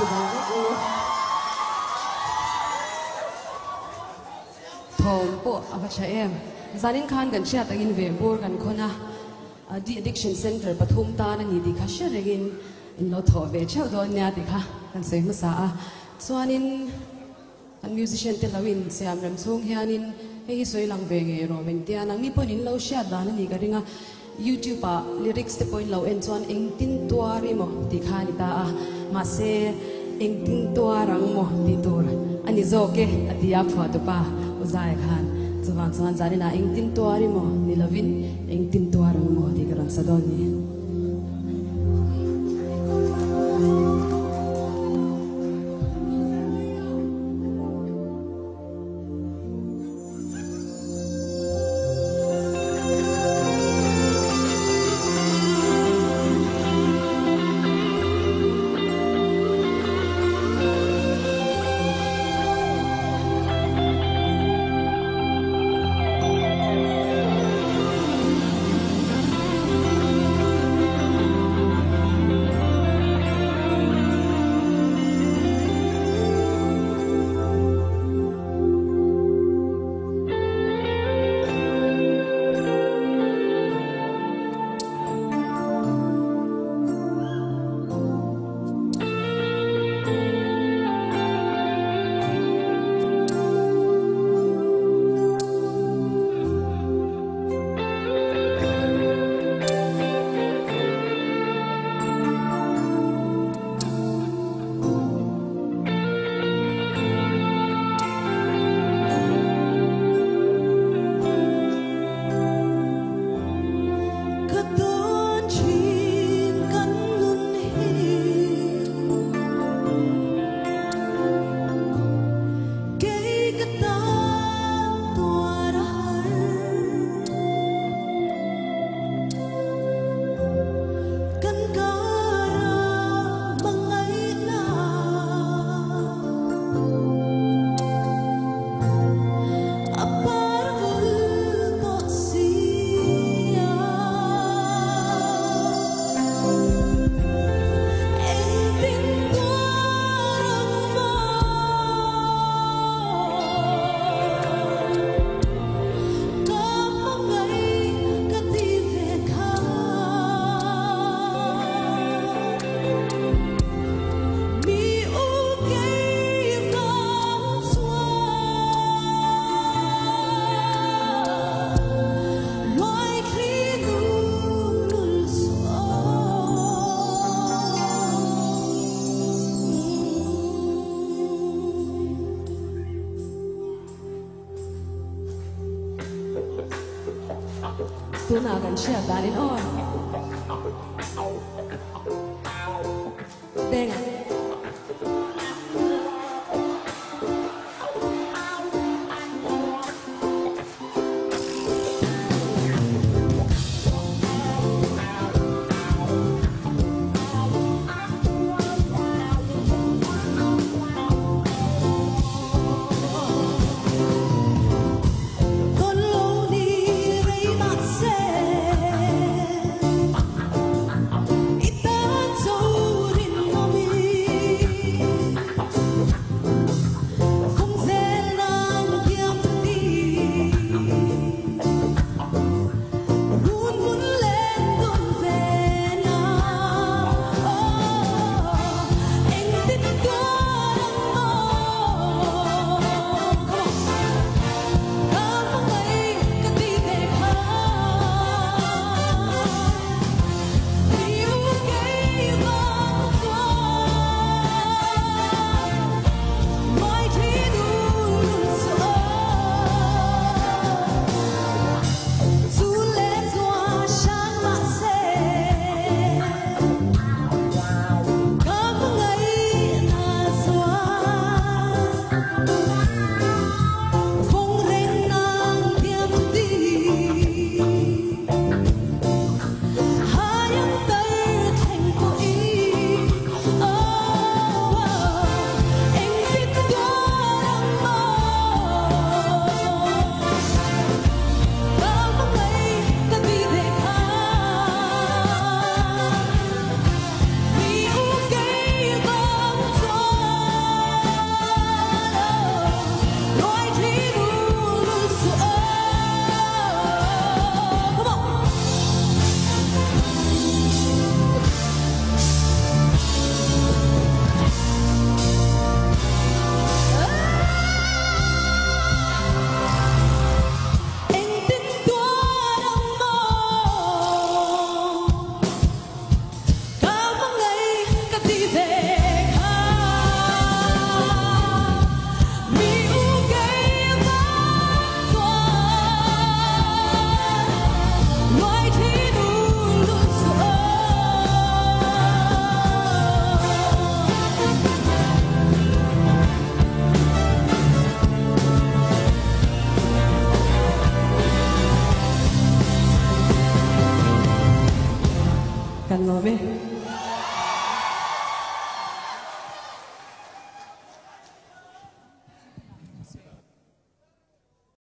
Chibai vek u. Thawm pawh a va tha em. Zanin khan kan hriat angin ve bur kan khawn a, De-addiction Centre pathum tan a ni tih kha hre rengin in lo thawh ve theuh dawn nia tih kha kan sawi hmasa a. Chuanin kan musician te lo in siam rem chhung hianin hei hi sawi lang ve ngei rawh min tia nangni pawhin in lo hriat dan a nih ka ring a. YouTube ah lyrics te pawhin lo en chuan engtin tuar i maw tih kha a ni ta a, mahse engtin tuar ang maw tih tur a ni zawk e a ti a phuahtupa U Zaia khan. Chuvang chuan zaninah engtin tuar i maw ni lovin engtin tuar ang maw tih ka rawn sa dawn ni. Ka tawn thin kan nun hi Kei ka tan tuar a har Kan kar a hmangaihna A par vul tawh si a. Engtin tuar ang maw? Ka hmangaih ka ti ve kha. Mi u kei vang chuan Luai thli lul chuan. Tunah kan hriat danin aw. Benga. Tawn lo ni rei mah se. Kan lawm e.